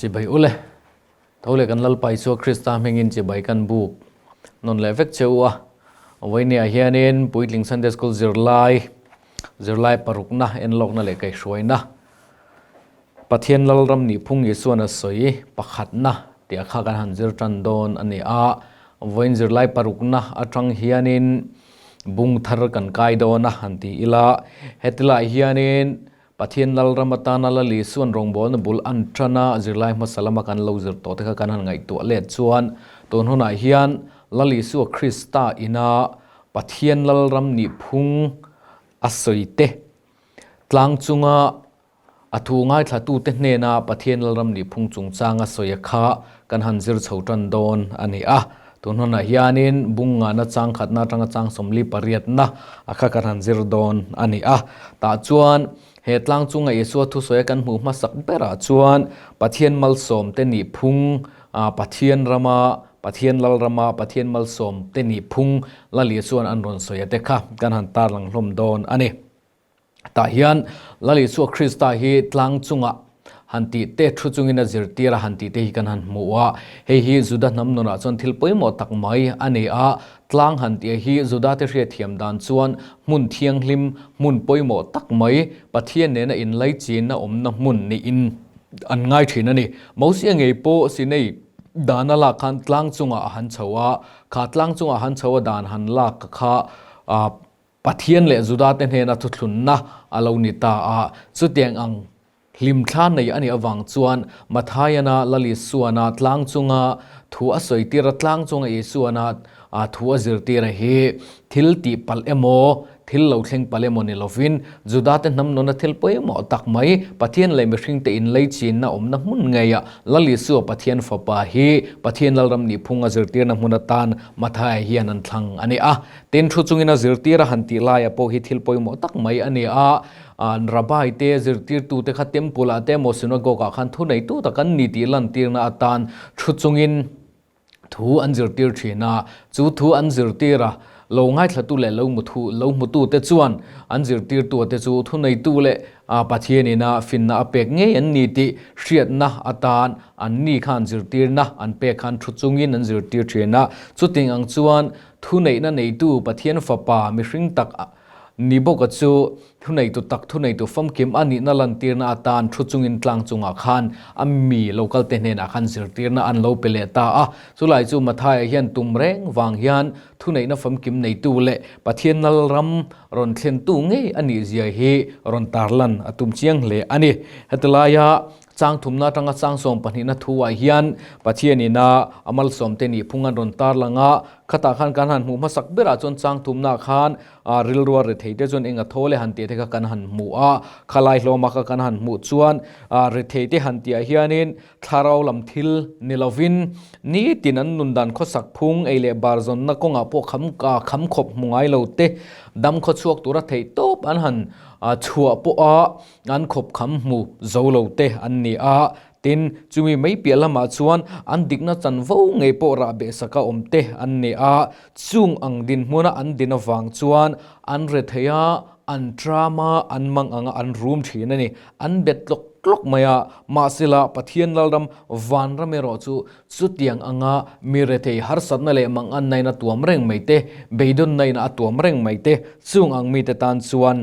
Chibai ule. Tho leh kan Lalpa Isua Krista hmingin chibai kan buk nawn leh vek che u a. Vawinia hianin Puitling Sunday School zirlai, zirlai parukna, enlawkna leh kaihhruaina, Pathian Lalram nihphung Isuan a sawi pakhatna tih a kha kan han zir tan dawn a ni a. Vawiin zirlai parukna atang hianin bung thar kan kai dawn a han ti ila, hetilai hianin Pathian Lalram atana Lal Isuan rawngbawlna bul an tan a, zirlai hmasa lama kan lo zir tawh te kha kan han ngaihtuah let chuan tun hunah hian Lal Isua Krista ina Pathian Lalram nihphung a sawi te tlang chunga a thu ngaithlatute hnena Pathian Lalram nihphung chungchang a sawi a kha kan han zir chho tan dawn a ni a. Tun hunah hianin bung ngana chang khatna atanga chang 48na a kha kan han zir dawn a ni a. Tah chuan he tlang chunga Isua thusawi a kan hmuh hmasak berah chuan Pathian malsawmte nih phung, Pathian rama, Pathian lal rama Pathian malsawmte nih phung Lal Isua'n an rawn sawi a te kha kan han tarlang hlawm dawn a ni. Tah hian Lal Isua Krista hi tlang chungah han tih te, thu chungin a zirtir a han tih te hi kan han hmu a. Hei hi Juda hnam nunah chuan thil pawimawh tak mai a ni a. Tlang han tih hi Juda te hriatthiam dan chuan hmun thianghlim, hmun pawimawh tak mai, Pathian nena inlaichinna awmna hmun niin an ngai thin a ni. Mosia ngei pawh Sinai dana lak khan tlang chungah a han chho a, kha tlang chungah han chho a dan han lak kha Pathian leh Judate hnena thuthlunna a lo ni ta a, chutiang ang hlimthla nei a nih avang chuan Matthaiana Lal Isuana tlang chunga thu a sawitir a, tlang chunga Isuana thu a zirtir a hi thil tih palh emaw, thil lo thleng palh emaw ni lovin Judate hnam nuna thil pawimawh tak mai Pathian leh mihringte inleichinna awmna hmun ngeiah Lal Isua Pathian Fapa hi Pathian Lalram nihphunga zirtirna hmun atan Matthaia hian an thlang a ni a. Tin, thu chungin a zirtir a han tih laia pawh hi thil pawimawh tak mai a ni a, Rabbi te, zirtirtute kha temple ah te emaw synagogue ah khan thuneitu tak an ni tih lantirna atan thu chungin thu an zirtir thin a, chu thu an zirtir a, lo ngaithlatu leh lo muthu lo hmutute chuan an zirtirtu te chu thuneitu leh Pathian ina finna a pek ngei an ni tih hriatna atan an ni khan zirtirna an pek khan thu chungin an zirtir thin a, chuting ang chuan Thuneihna neitu Pathian Fapa mihring tak ni bawka chu thuneitu tak thuneitu famkim a nihna lantirna atan thu chungin tlang chungah khan a mi local te hnenah khan zirtirna an lo pe leh ta a. Chulai chu Mathaia hian tum reng vang hian thuneihna famkim neitu leh Pathian Lalram rawn thlentu ngei a nih zia hi rawn tarlan a tum chiang hle a ni. Hetilaia Chang thumna atanga chang sawm pahnihna thu ah hian Pathian ina a malsawmte nih phung an rawn tar lang a, khatah khan kan han hmuh hmasak berah chuan chang thumna khan rilrua rethei te chuan eng a thaw le han tih te kha kan han hmu a, khalai hlawma kha kan han hmuh chuan rethei te han tih ah hianin thlarau lam thil ni lovin nitin an nun dan khawsak phung ei leh bar zawnna kawngah pawh kham kham khawp hmu ngai lo te dam khawchhuak tura theih tawp an han chhuah pawh a An khawpkham hmu zo lo te an ni a, tin, chumi mai piah lamah chuan an dikna chanvo ngei pawh rah behsaka awm te an ni a, chung ang dinhmuna an din avang chuan an rethei a, an tram a, an mang ang a, an rum thin a ni. An bet tlawk tlawk mai a, mahsela Pathian Lalram vanram erawh chu chutiang anga mi rethei harsatna leh mangannain a tuam reng mai te, beidawnnain a tuam reng mai te, chung ang mite tan chuan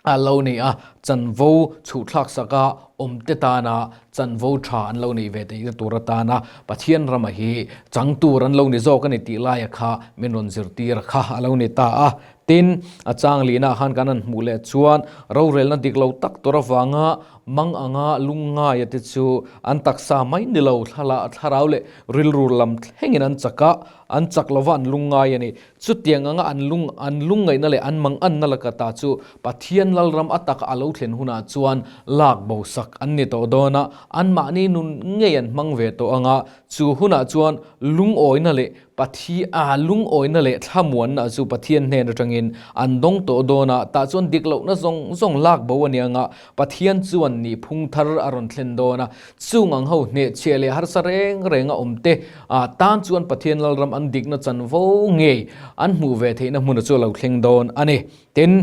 a lo nei a, chanvo chhuhthlak saka awmte tana chanvo tha an lo neih ve theihna tur atana Pathian rama hi chang tur an lo ni zawk a ni tih laia kha min rawn zirtir kha a lo ni ta a. Tin, a chang lihnaah khan kan han hmuh leh chuan rorelna dik lo tak tur avanga mang anga lungngaia te chu an taksa mai ni lo thla thlarau leh rilru lam thlengin an chak a, an chak lova an lungngai a ni. Chutiang anga an lung an lungngaihna leh an manganna laka ta chu Pathian Lalram a taka a lo thlen hunah chuan lak bo sak an ni tawh dawn a, anmahni nun ngei an hmang ve tawh anga, chu hunah chuan lungawina leh Pathi a lungawina leh thlamuanna chu Pathian hnen atangin an dawng tawh dawn a, tah chuan dik lohna zawng zawng lak bo a ni anga, Pathian chuan nih phung thar a rawn thlen dawn a, chung ang ho hnehchhiah leh harsa reng reng a awm te a tan chuan Pathian Lalram an dikna chanvo ngei an hmuh ve theihna hmuna chu a lo thleng dawn a ni. Tin,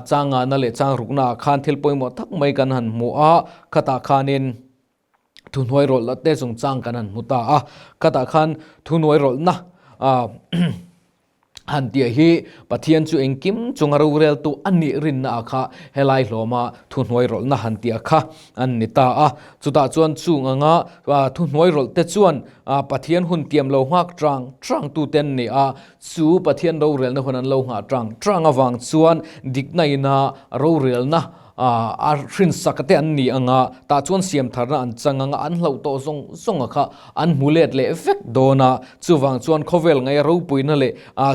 chang ngahna leh chang ruknaah khan thil pawimawh tak mai kan han hmu a, khatah khanin. Thuhnuai rawlhna te chungchang kan han hmu ta a, khatah khan thuhnuai rawlhna han tih hi Pathian chu engkim chunga roreltu a nih rinna ah kha helai hlawma thuhnuai rawlhna han tih kha an ni ta a. Chutah chuan chung anga thuhnuai rawlh te chuan Pathian hun tiam lo nghak tang tang tute an ni a, chu Pathian rorelna hun an lo nghah tang tang avang chuan dikna ina rorelna A hrinsak te an ni anga, tah chuan siamtharna an chang anga, an hlauh tawh zawng zawnga kha an hmu let leh vek dawn a. Chuvang chuan khawvel ngaia ropuina leh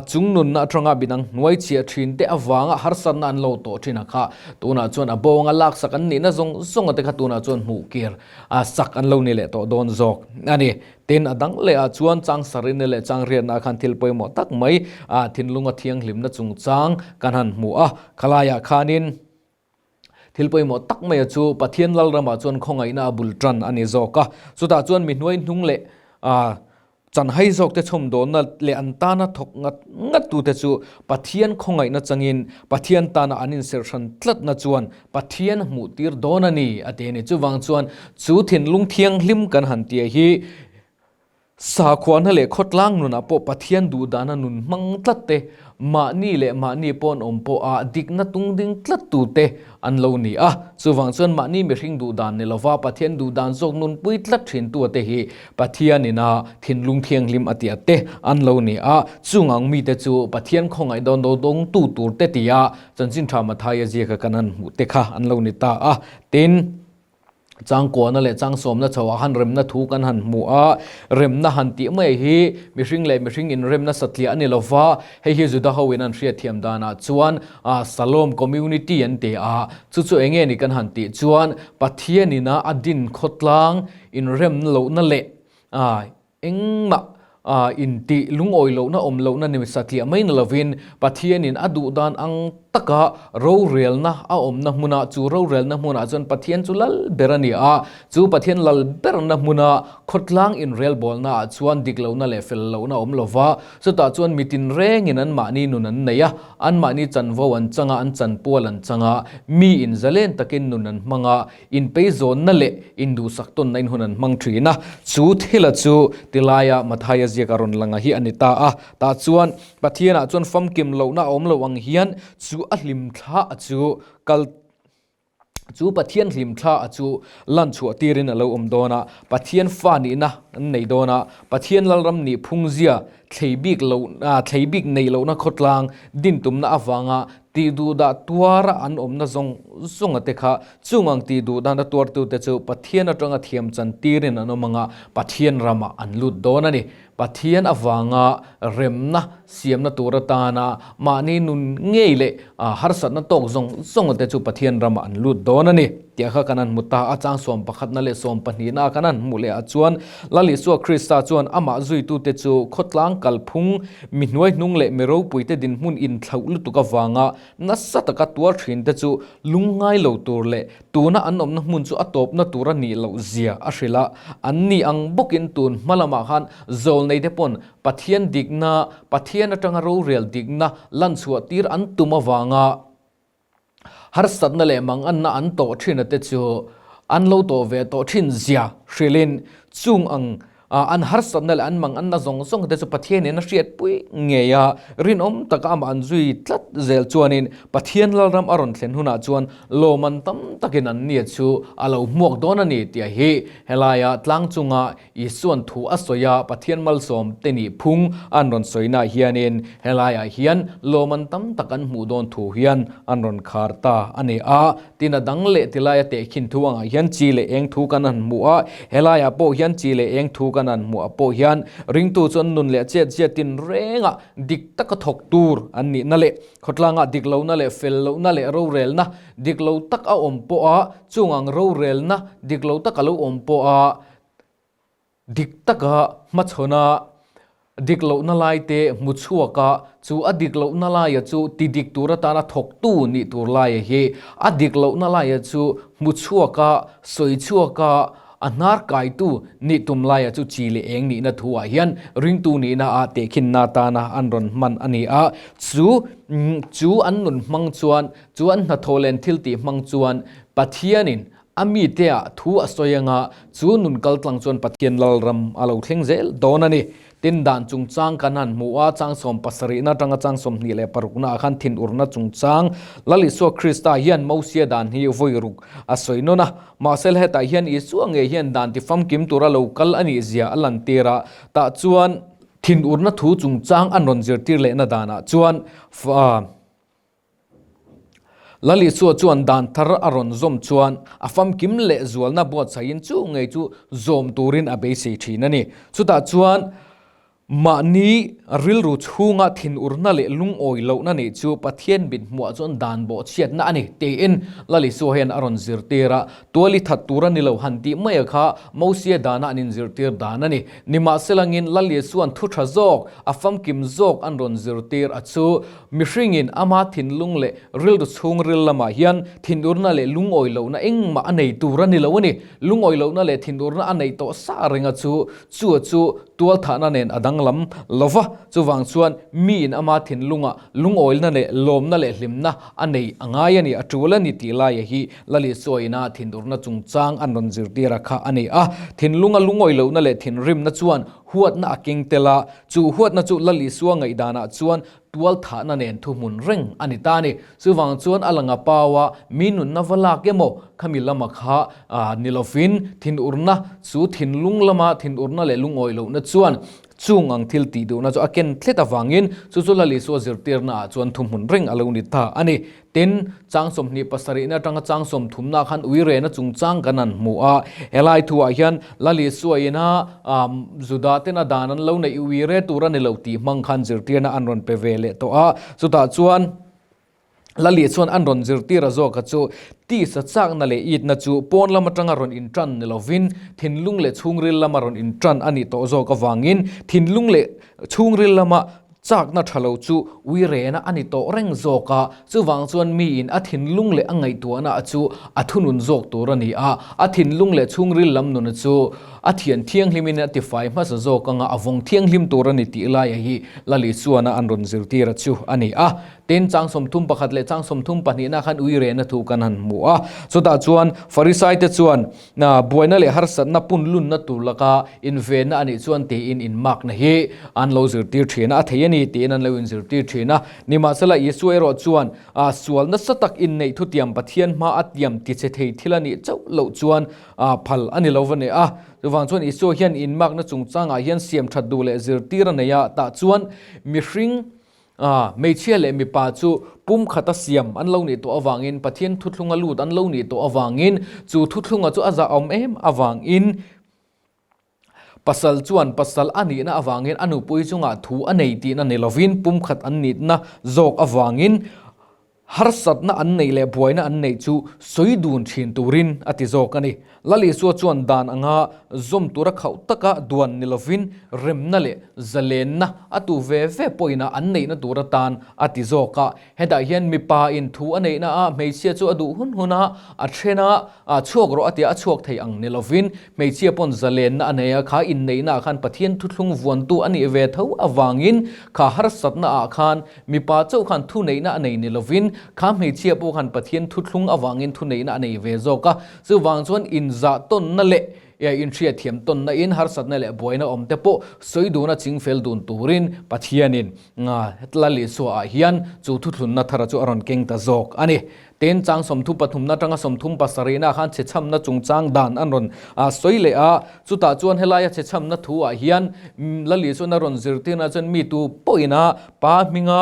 chungnunna atanga midang hnuai chhiah thin te avanga harsatna an lo tawh thin a kha. Tunah chuan a bawnga laksak an nihna zawng zawnga te kha tunah chuan hmuh kir sak an lo ni leh tawh dawn zawk a ni. Tin, a dang leh ah chuan chang sarihna leh chang riatna ah khan thil pawimawh tak mai thinlunga thianghlimna chungchang kan han hmu a. Khalaiah khanin thil pawimawh tak maia chu Pathian Lalramah chuan khawngaihna a bul tan a ni zawk a. Chutah chuan mi hnuai hnung leh chanhai zawkte chhawmdawnna leh an tana thawk ngat ngat tute chu Pathian khawngaihna changin Pathian tana an inserhran tlatna chuan Pathian hmuh tir dawn a ni a ti a ni. Chuvang chuan chu thinlung thianghlim kan han tia hi Sakhuana leh khawtlang nunah pawh Pathian duhdana nun hmang tlat te, mahni leh mahni pawn awm pawha dikna tung ding tlat tute an lo ni a. Chuvang chuan mahni mihring duhdan ni lova Pathian duhdan zawk nunpui tlat thintua te hi Pathianina thinlung thianghlim a tia te an lo ni a. Chung ang mite chu Pathian khawngaih dawn do dawngtu tur te tia Chanchin Tha Mathaia ziaka kan han hmuh te kha an lo ni ta a. Tin. Changkuahna leh changsawmna chhoah han remna thu kan han hmu a, remna han tih mai hi mihring leh mihring inremna satliah a ni lo va, hei hi Juda hoin an hriatthiam danah chuan Salom Community an ti a, chu chu eng nge ni kan han tih chuan Pathianina a din khawtlang inremna lohna leh Engmah intih lungawi lohna awm lohna ni satliah mai ni lovin Pathianin a duh dan ang taka rorelna a awmna hmunah chu rorelna hmunah chuan Pathian chu lal ber a ni a, chu Pathian lal berna hmuna khawtlang inrelbawlna ah chuan dik lohna leh fel lohna awm lova, chutah chuan mitin rengin anmahni nun an nei a, anmahni chanvo an chang a, an chanpual an chang a, mi inzalen takin nun an hmang a, Inpeizawnna leh induhsak tawnna in hun an hmang thin a, chu thila chu tilaia Mathaia ziak a rawn lang a hi a ni ta a. Tah chuan Pathianah chuan famkim lohna a awm lo ang hian chu a hlimthla a chu kal chu Pathian hlimthla a chu lan chhuah tirin a lo awm dawn a, Pathian fa nihna an nei dawn a, Pathian Lalram nih phungzia thlei bik lo thlei bik neih lohna khawtlang din tumna avanga Tihduhdah tuara an awmna zawng zawnga te kha chung ang tihduhdahna tuartute chu Pathian atanga thiam chan tirin an awm anga Pathian ramah an lut dawn a ni. Pathian avanga remna siamna tur atana mahni nun ngei leh harsatna tawk zawng zawnga te chu Pathian ramah an lut dawn a ni. Tih kha kan han hmu ta a, chang sawm pakhatna leh sawm pahnihna kan han hmuh leh ah chuan Lal Isua Krista chuan amah zuitute chu khawtlang kalphung mi hnuaihnung leh mi ropuite dinhmun inthlauh lutuk avanga nasa taka tuar thinte chu lungngai lo tur leh tuna an awmna hmun chu a tawpna tur a nih loh zia a hrilh a. An ni ang bawkin tun hma lamah khan zawlneite pawn Pathian dikna, Pathian atanga rorel dikna lanchhuah tir an tum avanga, Harsatna leh manganna an tawh thin a te chu an lo tawh ve tawh thin zia hrilhin chung ang an harsatna leh an manganna zawng zawng te chu Pathianin a hriatpui ngei a, rinawm taka amah an zui tlat zel chuanin Pathian Lalram a rawn thlen hunah chuan lawman tam takin an nia chu a lo hmuak dawn a ni tih hi helaia tlang chunga Isuan thu a sawi a, Pathian malsawm te nih phung an rawn sawi naah hianin helaiah hian lawman tam tak an hmuh dawn thu hian an rawn khar ta a ni a. Tin a dang leh tilaia tehkhin thu angah hian chi leh eng thu kan han hmu a, helaiah pawh hian chi leh eng thu kan han hmuh ah pawh hian ringtu chuan nun leh chet ziat tin rengah dik taka thawk tur an nihna leh khawtlangah dik lohna leh fel lohna leh rorelna dik lo tak a awm pawha chung ang rorelna dik lo tak a lo awm pawha Dik taka hmachhawna dik lohna laite hmu chhuak a, chu a dik lohna laia chu ti dik tur atana thawktu nih tur laia hi a dik lohna laia chu hmu chhuak a, sawi chhuak a, a hnar kaitu nih tum laia chu chi leh eng nihna thuah hian ringtu nihna ah tehkhinna atana an rawn hman a ni a. Chu chu an nun hmang chuan, chu an hnathawh leh an thiltih hmang chuan Pathianin. A mite-ah thu a sawi anga chu nun kaltlang chuan Pathian Lalram a lo thleng zel dawn a ni. Tin, dan chungchang kan han hmu a, chang 71 atanga chang 26 ah khan thinurna chungchang Lal Isua Krista hian Mosia dan hi vawi ruk a sawi nawn a. Mahse hetah hian Isua ngei hian dan tifamkim tura lo kal a nih zia a lantir a, tah chuan thinurna thu chungchang an rawn zirtir lehna danah chuan Lal Isua chuan dan thar a rawn zawm chuan a famkim leh zualna buatsaihin chu ngei chu zawm turin a beisei thin a ni. Chutah chuan mahni rilru chhunga thinurna leh lungawi lohna neih chu Pathian mithmuah chuan dan bawhchhiatna a ni tiin Lal Isua hian a rawn zirtir a. Tuali that tur a ni lo han tih mai a kha Mosia dana an inzirtir dan a ni. Nimahselangin Lal Isua'n thu tha zawk, a famkim zawk an rawn zirtir a chu Mihringin ama thinlung leh rilru chhungril lamah hian thinurna leh lungawi lohna engmah a nei tur a ni lo a ni. Lungawi lohna leh thinurna a neih tawh sa renga chu chu a chu tualthahna nen a danglam lo va. Chuvang chuan miin ama thinlunga lungawilna leh lawmna leh hlimna a nei a ngai a ni, a tul a ni tih laia hi Lalisua ina thinurna chungchang an rawn zirtir a kha a ni a. Thinlunga lungawi lohna leh thinrimna chuan huatna a keng tel a, chu huatna chu Lalisua ngaihdanah chuan tualthahna nen thuhmun reng a ni ta a ni. Chuvang chuan a langa pau a, mi nunna va lak emaw khami lama kha ni lovin thinurna chu thinlung lama thinurna leh lungawi lohna chuan chung ang thil tih duhna chu a ken thlet avangin chu chu Lalisua zirtirna ah chuan thuhmun reng a lo ni ta a ni. Tin, chang 27na atanga chang 30na khan uirena chungchang kan han hmu a. Helai thuah hian Lalisua ina Juda tena dan an lo neih uire tur a ni lo tih hmang khan zirtirna an rawn pe ve leh tawh a. Chutah chuan Lali chuan an rawn zirtir a zawk a chu tisa chakna leh itna chu pawn lam atanga rawn intan ni lovin thinlung leh chhungril lama rawn intan a nih tawh zawk avangin thinlung leh chhungril lama Chakna tha lo chu uirena a ni tawh reng zawk a, chuvang chuan miin a thinlung leh a ngaihtuahna chu a thunun zawk tur a ni a, a thinlung leh chhungril lam nuna chu a thian thianghlimin a tifai hmasa zawk anga a vawng thianghlim tur a ni tih laia hi Lali chuana an rawn zirtir a chu a ni a. Tin, chang 31 leh chang 32 khan uirena thu kan han hmu a, chutah chuan Farisaite chuan Buaina leh harsatna punlunna tur laka invenna a nih chuan tiin inmakna hi an lo zirtir thin a, a thei a ni tiin an lo inzirtir thin a. Nimahsela, Isua erawh chuan sual nasa tak inneih thutiam Pathian hma a tiam tichhe thei thil a nih chauh loh chuan phal a ni lo va ni a. Chuvang chuan Isua hian inmakna chungchangah hian siamthat duh leh zirtir a nei a, tah chuan mihring A, hmeichhia leh mipa chu pumkhata siam an lo nih tawh avangin, Pathian thuthlunga lut an lo nih tawh avangin, chu thuthlunga chu a zahawm em avangin, pasal chuan pasal a nihna avangin a nupui chungah thu a nei tihna ni lovin, pumkhat an nihna zawk avangin harsatna an neih leh buaina an neih chu sawi dun thin turin a ti zawk a ni. Lal Isua chuan dan anga zawm tura khauh taka duan ni lovin remna leh zalenna a tu ve ve pawhin a an neihna tur atan a ti zawk a. Hetah hian mipa in thu a neihna ah hmeichhia chu a duh hun hun a, a then a, a chhuak rawh a tia a chhuak thei ang ni lovin hmeichhia pawn zalenna a nei a, kha inneihna ah khan Pathian thuthlung vuantu a nih ve tho avangin kha harsatna ah khan Mipa chauh khan thuneihna a nei ni lovin, kha hmeichhia pawh khan Pathian thuthlung avangin thuneihna a nei ve zawk a. Chuvang chuan inzah tawnna leh inhriatthiam tawnna in harsatna leh buaina awm te pawh sawi duna chingfel dun turin Pathianin Lal Isua ah hian chu thuthlunna thara chu a rawn keng ta zawk a ni. Tin, chang 33na atanga 37na khan chhechhamna chungchang dan an rawn sawi leh a. Chutah chuan helaia chhechhamna thu ah hian Lal Isuan a rawn zirtirna chuan mi tu pawhin a pa hminga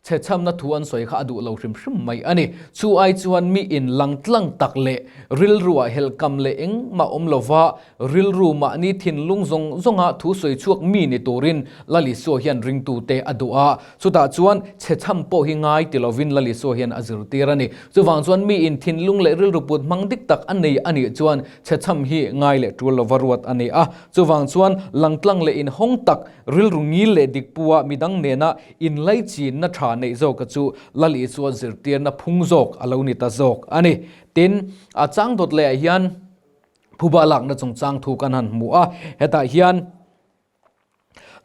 chhechhamna thu an sawi kha a duh lo hrim hrim mai a ni. Chu ai chuan mi in langtlang tak leh rilruah helhkam leh engmah awm lova Rilru mahni thinlung zawng zawnga thu sawi chhuak mi ni turin Lal Isua hian ringtute a duh a. Chutah chuan chhechham pawh hi ngai ti lovin Lal Isua hian a zirtir a ni. Chuvang chuan miin thinlung leh rilru put hmang dik tak a nei a nih chuan chhechham hi ngai leh tul lova ruat a ni a. Chuvang chuan langtlang leh inhawng tak, rilru ngil leh dik pua midang nena inlaichinna tha neih zawka chu Lal Isua zirtirna phung zawk a lo ni ta zawk a ni. Tin, a chang dawt lehah hian. Phuba lakna chungchang thu kan han hmu a, hetah hian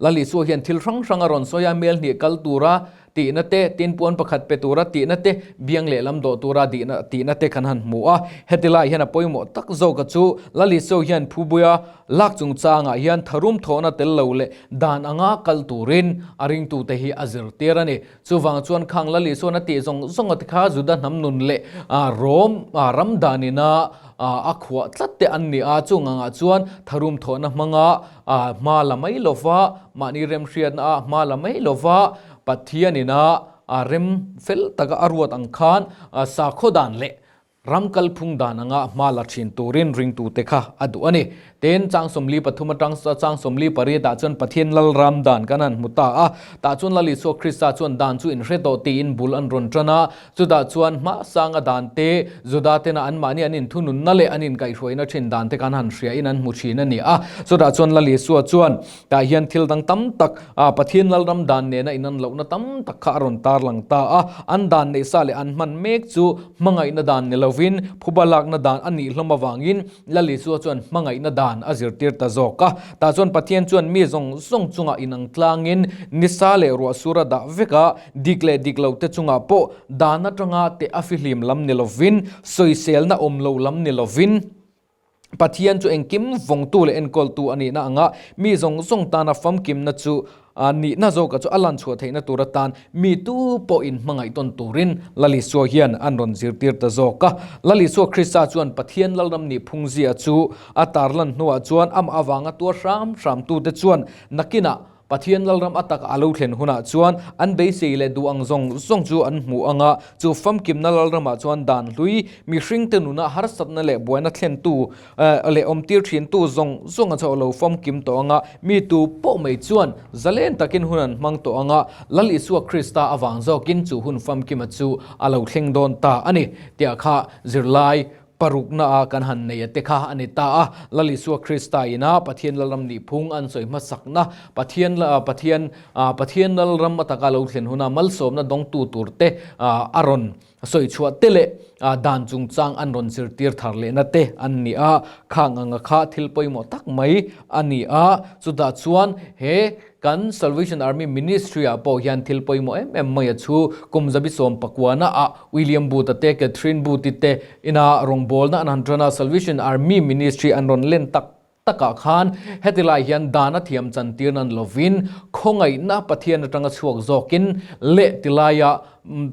Lal Isua hian thil hrang hrang a rawn sawi a, mel hnih kal tura tihna te, tin puan pakhat pe tura tihna te, biang lehlam dawh tura dihna tihna te kan han hmu a. Heti lai hian a pawimawh tak zawka chu Laliso hian Phubuia lak chungchangah hian tharum thawhna tel lo leh dan anga kal turin a ringtute hi a zirtir a ni. Chuvang chuan khang Lalisuan a tih zawng zawng a ti kha Juda hnam nun leh Rom ram danina a khuah tlat te an ni a, chung angah chuan tharum thawhna hmanga hma la mai lova, mahni remhriatna a hma la mai lova Pathianina rem fel taka a ruat ang khan sakhaw dan leh Ram kalphung dan anga hma la thin turin ringtute kha a duh a ni. Tin, chang 43 atang chang 48 ah chuan Pathian Lalram dan kan han hmu ta a. Tah chuan Lal Isua Krista chuan dan chu inhre tawh tiin bul an rawn tan a. Chutah chuan hmasanga dan te, Juda tena anmahni an inthununna leh an inkaihhruaina thin dan te kan han hriain an hmu thin a ni a. Chutah chuan Lal Isua chuan Tah hian thil dang tam tak, Pathian Lalram dan nena inan lohna tam tak kha a rawn tarlang ta a. An dan neih sa leh an hman mek chu hmangaihna dan ni lovin phuba lakna dan a nih hlawm avangin Lal Isua chuan hmangaihna dan a zirtir ta zawk a. Tah chuan Pathian chuan mi zawng zawng chungah inang tlangin nisa leh ruah sur a dah vek a, dik leh dik lo te chungah pawh dan atanga teh a fihlim lam ni lovin, sawiselna awm lo lam ni lovin, Pathian chu engkim vawngtu leh enkawltu a nihna anga mi zawng zawng tana famkimna chu nihna zawka chu a lan chhuah theihna tur atan mi tu pawh inhmangaih tawn turin Lal Isua hian an rawn zirtir ta zawk a. Lal Isua Krista chuan Pathian Lalram nih phungzia chu a tarlan hnuah chuan amah avanga tuar hram hramtute chuan nakinah Pathian Lalram a tak a lo thlen hunah chuan an beisei leh duh ang zawng zawng chu an hmu ang a, chu famkimna Lalramah chuan dan hlui, mihringte nuna harsatna leh buaina thlentu leh awmtir thintu zawng zawng a chauh lo famkim tawh ang a, mi tu pawh mai chuan zalen takin hun an hmang tawh ang a, Lal Isua Krista avang zawkin chu hun famkima chu a lo thleng dawn ta a ni, tiah kha zirlai Parukna a kan han nei a te kha a ni ta a, Lal Isua Krista ina Pathian Lalram nihphung an sawi hmasakna, Pathian Pathian Pathian Lalram ataka lo thlen huna malsawmna dawngtu tur te a rawn sawi chhuah te leh dan chungchang an rawn zirtir thar lehna te an ni a, khang anga kha thil pawimawh tak mai a ni a, chutah chuan he Kan Salvation Army Ministry ah pawh hian thil pawimawh em em mai a chu. Kum 19 ah William Booth a te, Catherine Booth i te ina rawngbawlna an han tan a, Salvation Army Ministry an rawn len tak takah khan heti lai hian dan a thiam chantir nan lovin khawngaihna Pathian atanga chhuak zawkin leh ti laia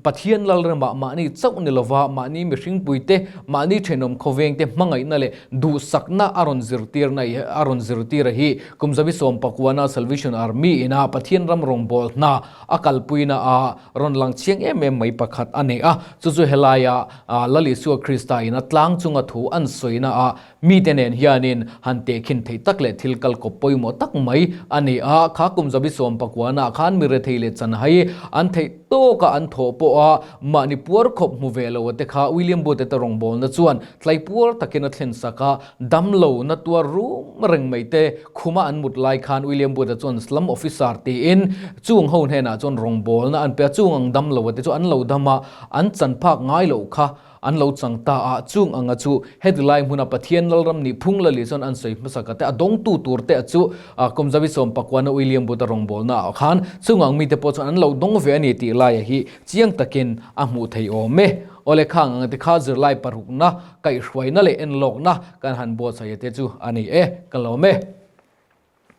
Pathian Lalramah mahni chauh ni lova mahni mihringpuite, mahni thenawm khawvengte hmangaihna leh duhsakna a rawn zirtirna i a rawn zirtir a hi kum 19 Salvation Army ina Pathian ram rawngbâwl hna a kalpuina a rawn lang chiang em em mai pakhat a ni a. Chu chu helaia Lal Isua Krista ina tlang chunga thu an sawina a Mite nen hianin han tehkhin theih tak leh thil kal kawp pawimawh tak mai a ni a, kha kum 19 khan mi rethei leh chanhai an theih tawka an thawh pawh a, mahni puar khawp hmu ve lo te kha William Booth-a te rawngbawlna chuan tlaipuar takin a thlen sak a, damlo na tuar rum reng mai te khuma an mut lai khan William Booth-a chuan slum officer tiin chung ho hnenah chuan rawngbawlna an pe a, chung ang damlo te chu an lo dam a, an chanphak ngai loh kha. An lo chang ta a, chung anga chu heti lai hmuna Pathian Lalram nih phung la leh chuan an sawi hmasa ka te, a dawngtu tur te a chu kum 19 William Booth-a rawngbawlna ah khan chung ang mite pawh chuan an lo dawng ve a ni tih laia hi chiang takin a hmuh theih awm e. Awle khang anga te kha zirlai parukna, kaihhruaina leh enlawkna kan han buatsaih te chu a ni e, ka lawm e.